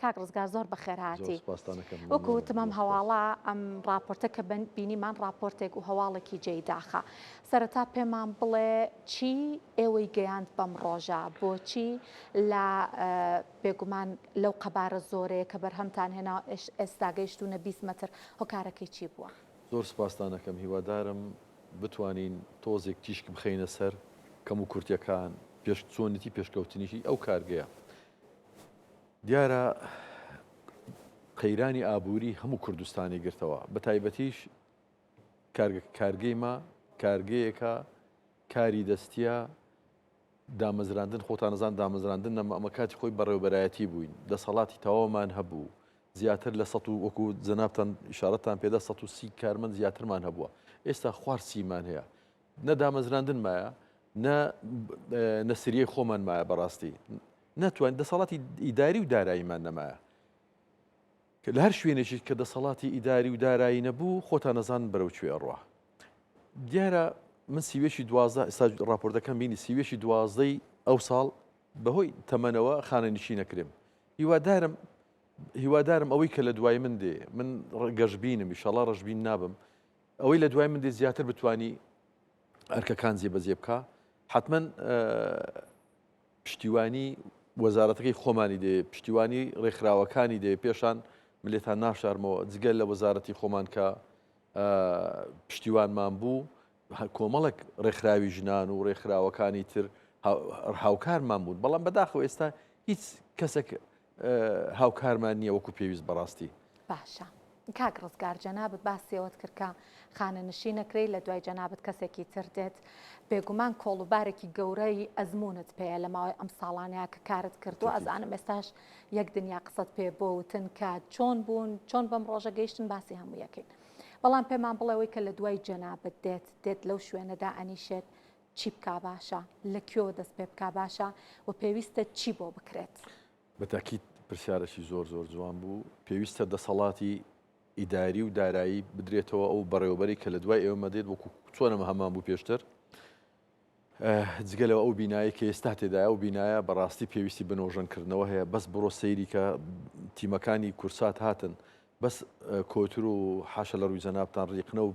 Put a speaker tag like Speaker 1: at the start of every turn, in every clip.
Speaker 1: کاک ڕزگار زۆر بەخێرهاتی. وەکو وتم ئەم هەواڵە ئەم ڕاپۆرتە کە بینیمان ڕاپۆرتێک و هەواڵێکی جێی داخە. سەرەتا پێمان بڵێ چی ئێوەی گەیاند بەم ڕۆژە؟ بۆچی لە بێگومان لەو قەبارە زۆرەیە کە بەرهەمتان هێنا ئێستا گەیشتوونە 20 مەتر هۆکارەکەی چی بووە؟
Speaker 2: زۆر سپاستان ئەکەم هیوادارم بتوانین تۆزێک تیشک بخەینە سەر کەم و کورتیەکان پێش چۆنیتی پێشکەوتنیی ئەو کارگەیە. دیارە قەیرانی ئابووری هەموو کوردستانی گرتەوە، بە تایبەتیش کارگەی مە کارگەیەکە کاری دەستیە دامەزراندن خۆتان نەزان دامەزراندن نەما ئەمە کاتی خۆی بەڕێوبەرایەتی بووین دەسەڵاتی تەواومان هەبوو زیاتر لە سە وەکو جەنابتان ئیشارەتان پێدا 130 کارمەند زیاترمان هەبووە ئێستا خوار سیمان هەیە نە دامەزراندن مایە نە نەسریەی خۆمان مایە بەڕاستی نەتوان دەسەڵاتی ئیداری و داراییمان نەمایە لە هەر شوێنێکی کە دەسەڵاتی ئیداری و دارایی نەبوو خۆتان نەزان بەرەو کوێ ئەڕوا دیارە من سیوێکی دوازدە ئێستا راپۆرتەکەم بینی سیوێکی دوازدەی ئەو ساڵ بەهۆی تەمەنەوە خانەنشی نەکرێم هیوادارم هیوادارم ئەوەی کە لە دوای من دێ من گەشببینم ئیشەڵا ڕەشبین نابم ئەوەی لە دوای من دێ زیاتر بتانی ئەرکەکان جێبەجێ بکە حتمما پشتیوانی وەزارەتەکەی خۆمانی دەوێ، پشتیوانی ڕێکخراوەکانی دەوێ، پێشان من لێتان ناشارمەوە جگە لە وەزارەتی خۆمان کە پشتیوانمان بوو، کۆمەڵێک ڕێکخراوی ژنان و ڕێکخراوەکانی تر هاوکارمان بوون، بەڵام بەداخەوە ئێستا هیچ کەسێک هاوکارمان نییە وەکو پێویست بەڕاستی.
Speaker 1: باشە کاک ڕزگار جەنابت باسی ئەوەت کرد کە خانەنشین نەکرێی لە دوای جەنابت کەسێکی تر دێت بێگومان کۆڵ و بارێکی گەورەی ئەزموونت پێیە لە ماوەی ئەم ساڵانەیە کە کارت کردووە ئەزانم ئێستاش یەک دنیا قسەت پێ بۆ وتن کە چۆن بوون چۆن بەم ڕۆژە گەیشتن باسی هەموو یەکەین بەڵام پێمان بڵێەوەی کە لە دوای جەنابت دێت دێت لەو شوێنەدا ئەنیشێت چی بکا باشە؟ لە کوێوە دەست پێ بکا باشە؟ و پێویستە چی بۆ بکرێت؟
Speaker 2: بە تاکید پرسیارەکی زۆر زۆر جوان بوو. پێویستە دەسەڵاتی ئیداری و دارایی بدرێتەوە ئەو بەڕێوەبەری کە لە دوای ئێمە دێت وەکو چۆن ئەمە هەمان بوو پێشتر. جگە لەوە ئەو بینایەی کە ئێستا تێدایە ئەو بینایە بەڕاستی پێویستی بە نۆژەنکردنەوە هەیە بەس بڕۆ سەیری کە تیمەکانی کورسات هاتن بەس کۆتر و حاشە لە ڕووی جەنابتان ڕیقنە و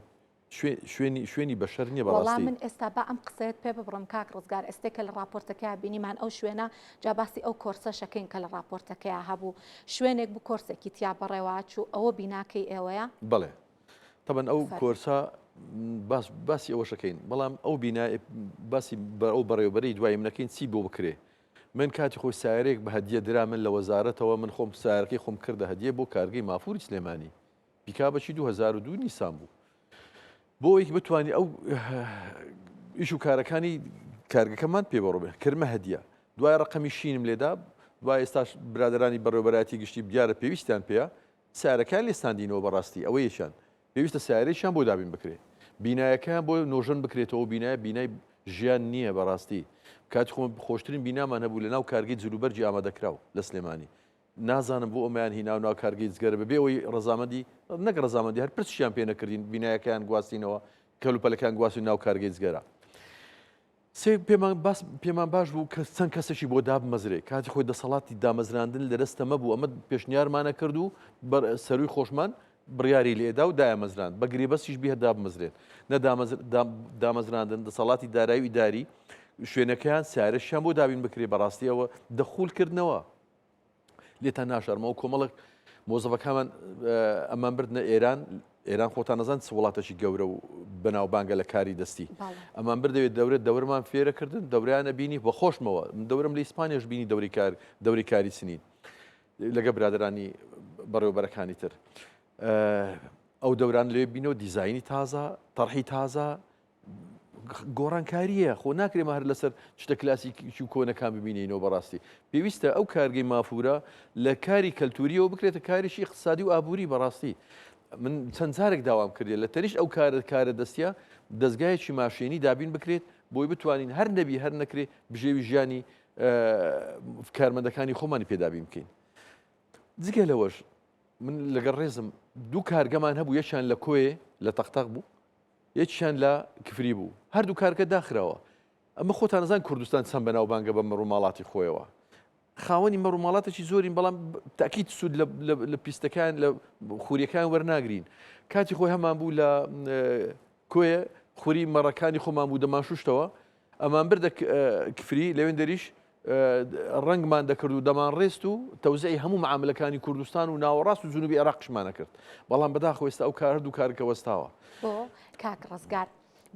Speaker 2: شوێنی شوێنی بەشەر نیە
Speaker 1: وەڵا بەڕاستی. من ئێستا با ئەم قسەیەت پێ ببڕم کاک ڕزگار ئێستێ کە لە ڕاپۆرتەکەیا بینیمان ئەو شوێنە جا باسی ئەو کۆرسەشەکەین کە لە ڕاپۆرتەکەیا هەبوو شوێنێک بوو کۆرسێکی تیا بەڕێوە چوو ئەوە بیناکەی ئێوەیە؟
Speaker 2: بەڵێ تەبەن ئەو
Speaker 1: فەرموو.
Speaker 2: کۆرسە باس باسی ئەوەشەکەین بەڵام ئەو بینا باسی بە ئەو بەڕێوەبەرەی دوای منەکەین چی بۆ بکرێ من کاتی خۆی سایەرێک بە هەدیە درا من لە وەزارەتەوە من خۆم سایەرەکەی خۆم کردە هەدیە بۆ کارگەی مافوری سلێمانی پیکابەکی 2002 نیسان بوو بۆ ئەوەی بتوانانی ئەو ئیش و کارەکانی کارگەکەمان پێ بەڕۆ بێ کرمە هەدیە دوای ڕقەمی شینم لێدا دوای ئێستاش برادرانی بەڕێوبەرایەتی گشتی دیارە پێویستیان پێیە سارەکان لێستاندینەوە بەڕاستی ئەوە یەکیان پێویستە سارێکیان بۆ دابین بکرێ بینایەکەیان بۆ نۆژەن بکرێتەوە بینایە بینای ژیان نییە بەڕاستی کاتی خۆم خۆشترین بینامان هەبوو لە ناو کارگەی جلوبەرگی ئامادەکراو لە سلێمانی نازانم بۆ ئەمەیان هیناو ناو کارگەی جگەرە بەبێ ئەوەی ڕەزامەندی نەک ڕەزامەندی هەر پرسیان پێ نەکردین بینایەکەیان گواستینەوە کەلوپەلەکان گواستین ناو کارگەی جگەرە سێ پێمان باس پێمان باش بوو کە چەند کەسێکی بۆ دابمەزرێ کاتی خۆی دەسەڵاتی دامەزراندن لە دەستە مەبوو ئەمە پێشنیارمانە کرد و سەروی خۆشمان بڕیاری لێدا و دایامەزراند بە گرێبەستیش بێ دابمەزرێن نە دامەزراندن دەسەڵاتی دارایی و ئیداری شوێنەکەیان سیارەشیان بۆ دابین بکرێ بەڕاستیەوە دەخولکردنەوە لێتان ناشارمەوە کۆمەڵک مۆزەفەکانمان ئەمان بردنە ئێران ئێران خۆتان نەزان چ وڵاتێکی گەورە و بەناوبانگە لە کاری دەستی ئەمان بردەوێت دەورە دەورمان فێرەکردن دەوریانە بینی بە خۆشمەوە من دەورم لە ئیسپانیش بینی دەوری کار دەوری کاری چنین لەگە برادرانی بەڕێوبەرەکانی تر ئەو دەوران لێ بینەوە دیزایانی تازە تەرحی تازە گۆڕانکارییە خۆ ناکرێ مە هەر لەسەر شتە کلاسیکی و کۆنەکان ببینینەوە بەڕاستی پێویستە ئەو کارگەی مافورە لە کاری کەلتوریەوە بکرێتە کارێکی اقتصادی و ئابووری بەڕاستی من چەند جارێک داوام کردێت لە تەنیشت ئەو کارە کارە دەستیە دەستگایەکی ماشێنی دابین بکرێت بۆی بتوانین هەر نەبی هەر نەکرێ بژێوی ژیانی کارمەندەکانی خۆمانی پێدابین بکەین جگە لەوەش من لەگەڵ ڕێزم دوو کارگەمان هەبوو یەکیان لە کۆیێ لە تەقتەق بوو یەکیان لە کفری بوو هەردوو کارگە داخراوە ئەمە خۆتان نەزان کوردستان چەند بەناوبانگە بە مەڕوماڵاتی خۆیەوە. خاوەنی مەڕ و ماڵاتێکی زۆرین بەڵام تاکیت سوود لە پیستەکان لە خوریەکان وەرناگرین کاتی خۆی هەمان بوو لە کۆیە خوری مەڕەکانی خۆمان بوو دەمان شوشتەوە ئەمان بردە کفری لەوێن دەریش ڕەنگمان دەکرد و دەمان ڕێست و تەوزعی هەموو معاملەکانی کوردستان و ناوەڕاست و جنوبی عێراقیشمانە کرد بەڵام بەداخەوە ئێستا ئەو کار هەردوو کارکە وەستاوە.
Speaker 1: بۆ کاک ڕزگار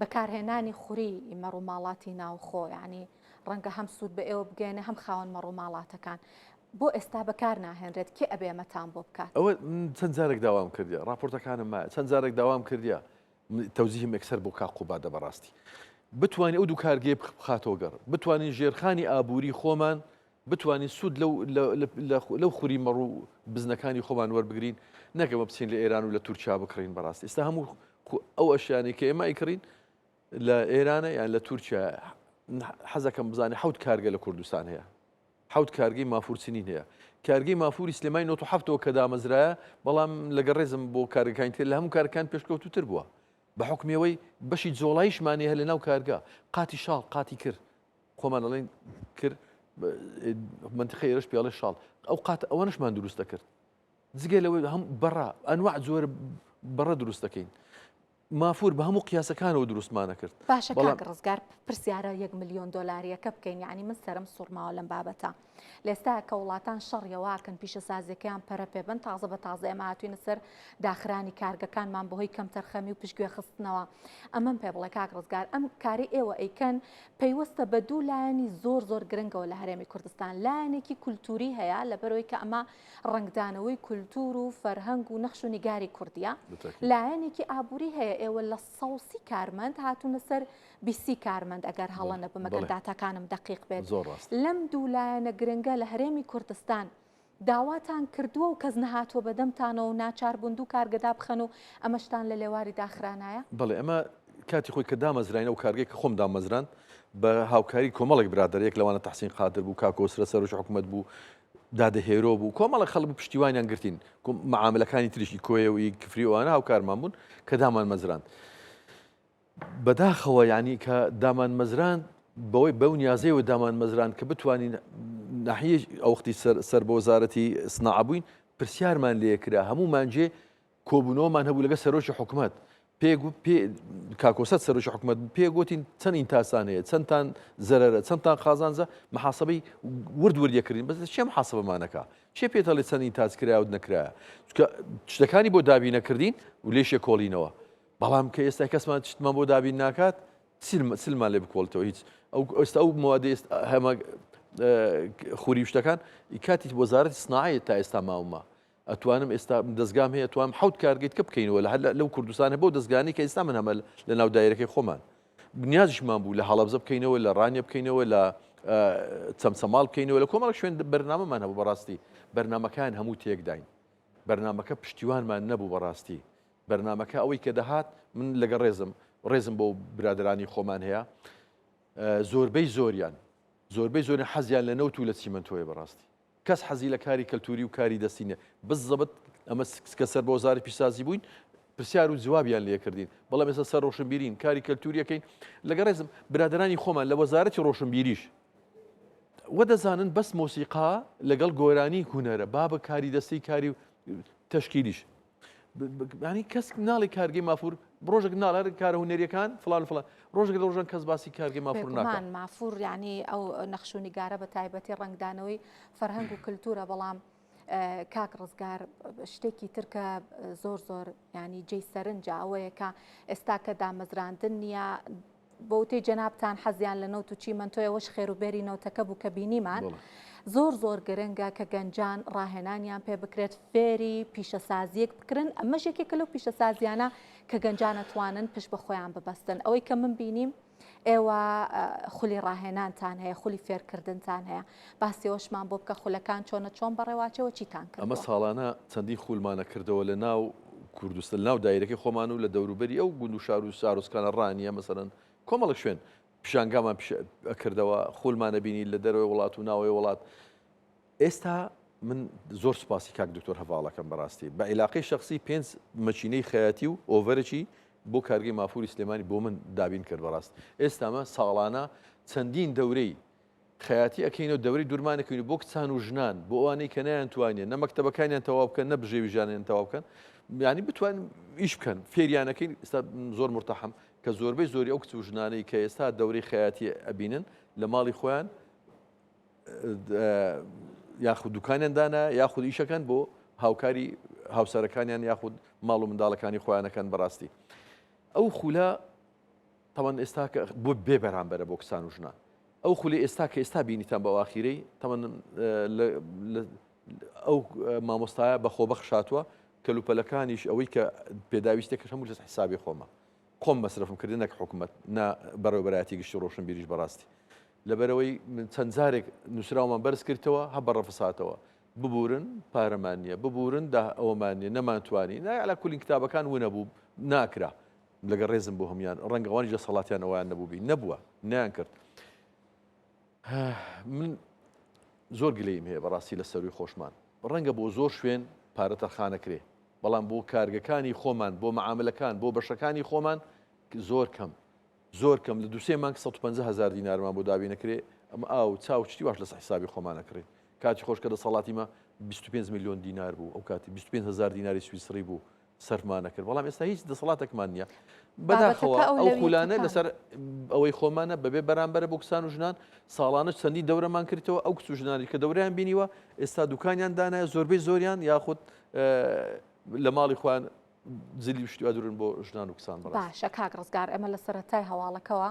Speaker 1: بەکارهێنانی خوری مەڕوماڵاتی ناوخۆ یانی ڕەنگە هەم سوود بە ئێوە بگەیەنێ هەم خاوەن مەڕوماڵاتەکان بۆ ئێستا بەکار ناهێنرێت کێ ئەبێ ئەمەتان بۆ بکات؟
Speaker 2: ئەوە چەند جارێک داوام کردیە ڕاپۆرتەکانم مایە چەند جارێک داوام کردیە تەوجیهم یەکسەر بۆ کاک قوبادە بەڕاستی بتوانین ئەو دوو کارگەیە بخاتەوە گەڕ بتوانین ژێرخانی ئابووری خۆمان بتوانین سوود لەو لەو خوری مەڕ و بزنەکانی خۆمان وەربگرین نەکەمە بچین لە ئێران و لە تورکیا بکڕین بەڕاستی ئێستا هەموو ئەو ئەشیانەی کە ئێمە ئەیکڕین لە ئێرانە یان لە تورکیا حەزەکەم بزانێ حەوت کارگە لە کوردستان هەیە حەوت کارگەی مافوور چنین هەیە. کارگەی مافووری سلێمانی نۆت و حەفتەوە کە دامەزرایە، بەڵام لەگەڵ ڕێزم بۆ کارگەکانی تر لە هەموو کارگەکان پێشکەوتووتر بووە. بە حوکمی ئەوەی بەشی جۆڵاییشمان هەیە لە ناو کارگە، قاتی شاڵ، قاتی کر. خۆمان ئەڵێین کر، مەنتیقەی ئێرەش پێ ئەڵێ شاڵ. ئەو قاتە ئەوەنەشمان دروست دەکرد. جگە لەوەی هەم بەڕە، ئەنواع جۆر بەڕە دروست دەکەین. مافوور بە هەموو قیاسەکانەوە دروستمانە کرد.
Speaker 1: باشە کاک ڕزگار پرسیارە یەک ملیۆن دۆلاریەکە بکەین یانی من سەرم سوڕماوە لەم بابەتە لێستا کە وڵاتان شەڕیە واکەن پیشەسازیەکەیان پەرە پێ بن تازە بە تازە ئێمە هاتوینە سەر داخرانی کارگەکانمان بەهۆی کەمتەرخەمی و پشتگوێ خستنەوە ئەمەم پێ بڵێ کاک ڕزگار ئەم کاری ئێوە ئەیکەن پەیوەستە بە دوو لایەنی زۆر زۆر گرنگەوە لە هەرێمی کوردستان لایەنێکی کولتوری هەیە لەبەرەوەی کە ئەمە ڕەنگدانەوەی کولتوور و فەرهەنگ و نەخش و نیگاری کوردییە، لایەنێکی ئابووری هەیە، ئێوە لە 130 کارمەند هاتوونە سەر 20 کارمەند ئەگەر هەڵە نەبم ئەگەر داتاکانم دەقیق بێت. لەم دوو لایەنە گرنگە لە هەرێمی کوردستان داواتان کردووە و کەس نەهاتووە بەدەمتانەوە و ناچار بوون دوو کارگە دابخەن و ئەمەشتان لە لێواری داخرانایە؟
Speaker 2: بەڵێ ئەمە کاتی خۆی کە دامەزراین ئەو کارگەی کە خۆم دامەزراند بە هاوکاری کۆمەڵێک برادەر یەک لەوانە تەحسین قادر بوو کاک کۆسرەت سەرۆکی حکوومەت بوو دادە هێرۆ بوو کۆمەڵە خەڵک بوو پشتیوانیان گرتین مەعاملەکانی تریشی کۆیە و ئی کفری ئەوانە هاوکارمان بوون کە دامان مەزراند بەداخەوە یعنی کە دامان مەزراند بەوەی بەو نیازەیەوە دامان مەزران کە بتوانین ناحیە ئەوختی سەر سەر بە وەزارەتی سناعە بووین پرسیارمان لێکرا هەموومان جێ کۆبوونەوەمان هەبوو لەگە سەرۆکی حکومەت پێ پێ کاک کۆسرەت سەرۆکی حکومەت بوو پێ گۆتین چەند ئینتاجتان هەیە چەندتان زەرەرە چەندتان قازانجە محاسبەی ورد وردیە کردین بەس چێ محاسبەمانەکە چێ پێت هەڵێ چەند ئینتاج کرایە و نەکرایە چونکە شتەکانی بۆ دابین نەکردین و لێشێ کۆڵینەوە بەڵام کە ئێستا کەسمان شتمان بۆ دابین ناکات سلمان لێ بکۆڵتەوە هیچ ئەو ئێستا ئەو موادی هەمە خوری شتەکان کاتی وەزارەتی سناعەیە تا ئێستا ماومە ئەتوانم ئێستا دەزگام هەیە توام حەوت کارگەی تکە بکەینەوە لە هەر لەو کوردستانە بەو دەزگانەی کە ئێستا من هەمە لە ناو دایرەکەی خۆمان نیازیشمان بوو لە هەڵەبزە بکەینەوە لە ڕانیە بکەینەوە لە چەمچەماڵ بکەینەوە لە کۆمەڵک شوێن بەرنامەمان هەبوو بەڕاستی بەرنامەکان هەموو تێکداین بەرنامەکە پشتیوانمان نەبوو بەڕاستی بەرنامەکە ئەوەی کە دەهات من لەگە ڕێزم ڕێزم بۆ برادرانی خۆمان هەیە زۆربەی زۆریان زۆربەی زۆریان حەزیان لە نەوت و لە چیمەنتۆیە بەڕاستی کەس حەزی لە کاری کەلتوری و کاری دەستی نیە بزەبت ئەمە کە سەر بە وەزارەتی پیشسازی بووین پرسیار و جوابیان لێ کردین بەڵام ئێستا سەر ڕۆشنبیرین کاری کەلتوریەکەین لەگەڵ ڕێزم برادەرانی خۆمان لە وەزارەتی ڕۆشنبیریش وە دەزانن بەس مۆسیقا لەگەڵ گۆرانی هونەرە بابە کاری دەستی کاری و تەشکیلیش ینی کەس ناڵی کارگەی مافور ڕۆژێک ناڵێ کارە هونەریەکان فلان فلان ڕۆژێک لە ڕۆژان کەس باسی کارگەی مافور ناکات
Speaker 1: مافور یعنی ئەو نەخش و نیگارە بە تایبەتی ڕەنگدانەوەی فەرهەنگ و کللتورە بەڵام کاک ڕزگار شتێکی تر کە زۆر زۆر ینی جێی سەرنجە ئەوەیە کە ئێستا کە دامەزراندن نییە بەوتەی جەنابتان حەزیان لە نەوت و چیمەنتۆیە وەش خێروبێری نەوتەکە بوو کە بینیمان زۆر زۆر گرنگە کە گەنجان ڕاهێنانیان پێ بکرێت فێری پیشەسازیەک بکرن ئەمەش یەکێکە لەو پیشەسازیانە کە گەنجان ئەتوانن پشت بە خۆیان ببەستن ئەوەی کە من بینیم ئێوە خولی ڕاهێنانتان هەیە خولی فێرکردنتان هەیە باسی ئەوەشمان بۆ بکە خولەکان چۆنە چۆن بەڕێواچەوە چیتان
Speaker 2: کردووە ئەمە ساڵانە چەندین خولمانە کردەوە لە ناو کوردستان لەناو دایرەکەی خۆمان و لە دەوروبەری ئەو گوند و شار و شارۆچکانە ڕانیە مەسەلەن کۆمەڵێک شوێن پیشانگامان کردەوە خولمانە بینی لە دەرەوەی وڵات و ناوەوەی وڵات ئێستا من زۆر سوپاسی کاک دکتۆر هەڤاڵەکەم بەڕاستی بە عیلاقەی شخصی پێنج مەکینەی خەیاتی و ئۆڤەرەکی بۆ کارگەی مافوری سلێمانی بۆ من دابین کرد بەڕاست ئێستامە ساڵانە چەندین دەورەی. خەیاتی ئەکەین و دەورەی دورمان ئەکەین و بۆ کچان و ژنان بۆ ئەوانەی کە نەیانتوانیە نە مەکتەبەکانیان تەواو بکەن نە بژێوی ژیانیان تەواو بکەن یانی بتوان ئیش بکەن فێریان ئەکەین ئێستا زۆر مرتاحم کە زۆربەی زۆری ئەو کچ و ژنانەی کە ئێستا دەورەی خەیاتی ئەبینن لە ماڵی خۆیان یاخود دوکانیان دانا یاخود ئیشەکەن بۆ هاوکاری هاوسەرەکانیان یاخود ماڵ و منداڵەکانی خۆیانەکەن بەڕاستی ئەو خولە تەوان ئێستا کە بۆ بێ بەرامبەرە بۆ کچان و ژنان ئەو خولی ئێستا کە ئێستا بینیتان بە ئاخیرەی تەوان ئەو مامۆستایە بە خۆبەخش هاتووە کەلوپەلەکانیش ئەوەی کە پێداویستێکش هەموو لەس حسابی خۆمە خۆم مەسرفم کردن نەک حکومەت نا بەڕێوەبەرایەتی گشتی ڕۆشنبیریش بەڕاستی لەبەرەوەی من چەند جارێک نووسراومان بەرز کردەوە هە بە ڕەفساتەوە ببورن پارەمان نییە ببورن دا ئەوەمان نییە نەمانتوانی نا لە کولین کتابەکان ونەبوو ناکرا لەگەڵ ڕێزم بۆ هەموان ڕەنگە ئەوانیش دەسەڵاتیان ئەویان نەبووبی نەبووە نیان کرد من زۆر گلەیم هەیە بەڕاستی لە سەروی خۆشمان ڕەنگە بۆ زۆر شوێن پارە تەرخانەکرێ بەڵام بۆ کارگەکانی خۆمان بۆ معاملەکان بۆ بەشەکانی خۆمان زۆر کەم زۆر کەم لە دوسێ مانگ 150 هزار دینارمان بۆ دابینەکرێ ئەم ئاو چاو شتی واش لەسەر حسابی خۆمانەکڕین کاتی خۆش کە دەسەڵاتی مە 25 میلیۆن دینار بوو ئەو کاتی 25 هزار دیناری سویسری بوو سەرفمان نەکرد بەڵام ئێستا هیچ دەسەڵاتێکمان نییە بەداخەوە ئەو خولانە لەسەر ئەوەی خۆمانە بەبێ بەرامبەرە بۆ کچان و ژنان ساڵانە چەندین دەورەمان کردەوە ئەو کچ و ژنانی کە دەوریان بینیوە ئێستا دوکانیان دانایە زۆربەی زۆریان یاخود لە ماڵی خۆیان زلی شتوا درون بۆ ژنان و کچان
Speaker 1: بەڕاست. باشە کاک ڕزگار ئێمە لە سەرەتای هەواڵەکەوە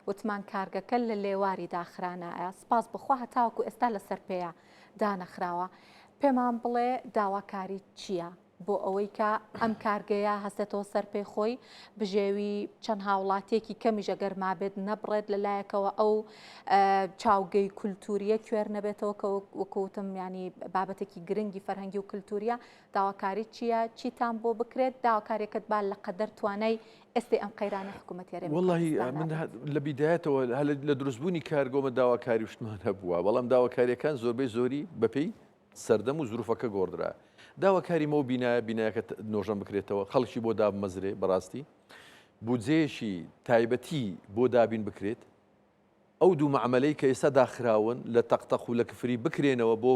Speaker 1: وتمان کارگەکە لە لێواری داخرانایە سپاس بخوا هەتاوەکو ئێستا لەسەر پێیە دانەخراوە پێمان بڵێ داواکاری چییە؟ بۆ ئەوەی کە ئەم کارگەیە هەستێتەوە سەر پێی خۆی، بژێوی چەند هاوڵاتیەکی کەمیش ئەگەر مابێت نەبڕێت، لە لایەکەوە ئەو چاوگەی کولتوریە کوێر نەبێتەوە کە وەکو وتم ینی بابەتێکی گرنگی فەرهەنگی و کولتوریە، داواکاری چییە؟ چیتان بۆ بکرێت؟ داواکاریەکەت با لە قەدەر توانای ئێستەی ئەم قەیرانەی حکوومەتی هەرێمی
Speaker 2: وەڵاهی
Speaker 1: کوردستانا
Speaker 2: من
Speaker 1: بێت.
Speaker 2: لە بیدایەتەوە هەر لە دروستبوونی کارگۆمە داواکاری و شتمان هەبووە، بەڵام داواکارییەکان زۆربەی زۆری بەپێی سەردەم و زروفەکە گۆڕدرا. داواکاریم ئەو بینایە، بینایەکە نۆژەن بکرێتەوە، خەڵکی بۆ دابمەزرێ، بەڕاستی بودجەیەکی تایبەتی بۆ دابین بکرێت، ئەو دوو مەعمەلەی کە ئێستا داخراون لە تەقتەق و لە کفری بکرێنەوە بۆ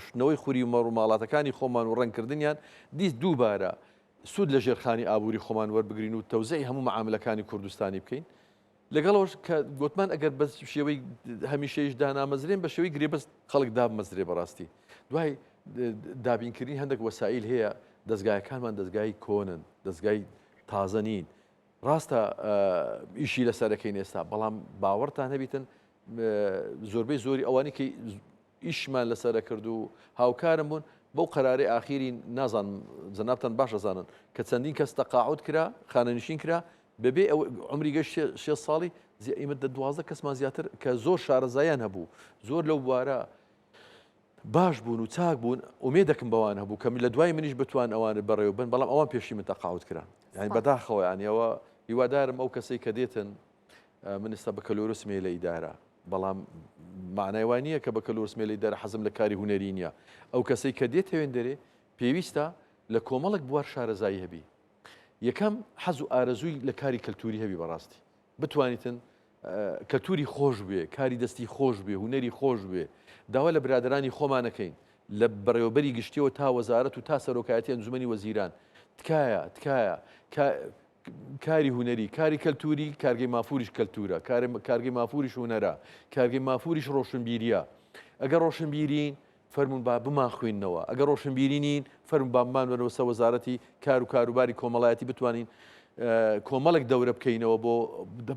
Speaker 2: شتنەوەی خوری و مەڕ و ماڵاتەکانی خۆمان و ڕەنگکردنیان، دیس دووبارە سوود لە ژێرخانی ئابووری خۆمان وەربگرین و تەوزیعی هەموو مەعاملەکانی کوردستانی بکەین. لەگەڵ ئەوەش کە گوتمان ئەگەر بە شێوەی هەمیشەیش دانامەزرێن بە شێوەی گرێبەست خەڵک دابمەزرێ بەڕاستی دوای دابینکردنی هەندێک وەسائیل هەیە دەستگایەکانمان دەستگای کۆنن دەستگای تازە نین ڕاستە ئیشی لەسەرەکەین ئێستا بەڵام باوەڕتان هەبیتن زۆربەی زۆری ئەوانی کە ئیشمان لەسەرە کرد و هاوکارم بوون بەو قەرارەی ئاخیری نازانم جەنابتان باش ئەزانن کە چەندین کەس تەقاعود کرا خانەنشین کرا بەبێ ئەو عمری گەشت شێ ساڵی ئیمە دە 12 کەسمان زیاتر کە زۆر شارەزایان هەبوو زۆر لەو بوارە باش بوون و چاک بوون ئومێدەکم بەوان هەبوو کە لە دوای منیش بتوان ئەوانە بەڕێوە بن بەڵام ئەوان پێشی من تەقاعود کران یعنی بەداخەوە یانەوە هیوادارم ئەو کەسەی کە دێتن من ئێستا بەکەلۆرسم هەیە لە ئیدارە بەڵام معنای وای نییە کە بەکەلۆرسم هەیە لە ئیدارە حەزم لە کاری هونەری نییە ئەو کەسەی کە دێتە وێندەرێ پێویستە لە کۆمەڵک بوار شارەزایی هەبی یەکەم حەز و ئارەزووی لە کاری کەلتوری هەبی بەڕاستی بتوانیتن کەلتوری خۆش بێ کاری دەستی خۆش بێ هونەری خۆش بێ داوا لە برادرانی خۆمانەکەین لە بەڕێوەبەری گشتیەوە تا وەزارەت و تا سەرۆکایەتی ئەنجومەنی وەزیران تکایە تکایە کاری هونەری، کاری کەلتووری، کارگەی مافووریش کەلتوورە، کارگەی مافووریش هونەرە، کارگەی مافووریش ڕۆشنبیرییە. ئەگەر ڕۆشنبیرین، فەرموون با بمانخوێننەوە، ئەگەر ڕۆشنبیری نین، فەرموون با بمانبەنەوە سەر وەزارەتی کار و کاروباری کۆمەڵایەتی بتوانین کۆمەڵێک دەورە بکەینەوە بۆ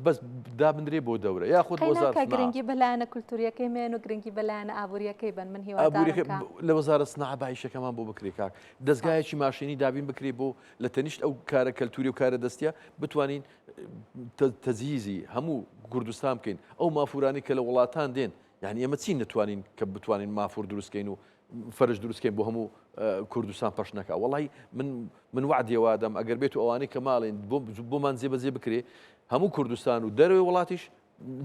Speaker 2: بەس دابنرێ بۆ دەورە یاخود
Speaker 1: وەزارەت قەیناکە گرنگی بە لایەنە کولتوورییەکەی مێن و گرنگی بە لایەنە ئابوورییەکەی بەن من هیوادارم کە
Speaker 2: لە وەزارەت سناعە با ئیشەکەمان بۆ بکرێ کاک دەزگایەکی ماشێنی دابین بکرێ بۆ لە تەنیشت ئەو کارە کەلتوری و کارە دەستیە بتوانین تەجهیزی هەموو کوردستان بکەین ئەو مافورانی کە لە وڵاتان دێن یعنی ئێمە چین نتوانین کە بتوانین مافور دروستکەین و فەرش دروستکەین بۆ هەموو کوردستان پەش نەکا وڵی من من وعدی وادەم ئەگەر بێت و ئەوانەی کە ماڵین بۆمان جێبەجێ بکرێ هەموو کوردستان و دەرەوەی وڵاتیش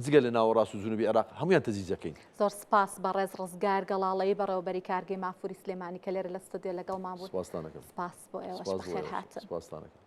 Speaker 2: جگە لە ناوەڕاست و جنوبی عێراق هەموویان تەجهیز دەکەین.
Speaker 1: زۆر سپاس بەڕێز ڕزگار گەڵاڵەیی بەڕێوەبەری کارگەی مافوری سلێمانی کە لێرە لە ستۆدیۆ لەگەڵمان بوون.
Speaker 2: سپاستان ئەکەم.
Speaker 1: سپاس بۆ ئێوەش.
Speaker 2: سپاس بۆ
Speaker 1: بەخێر
Speaker 2: ئێوەش.
Speaker 1: هاتن.
Speaker 2: سپاستان ئەکەم.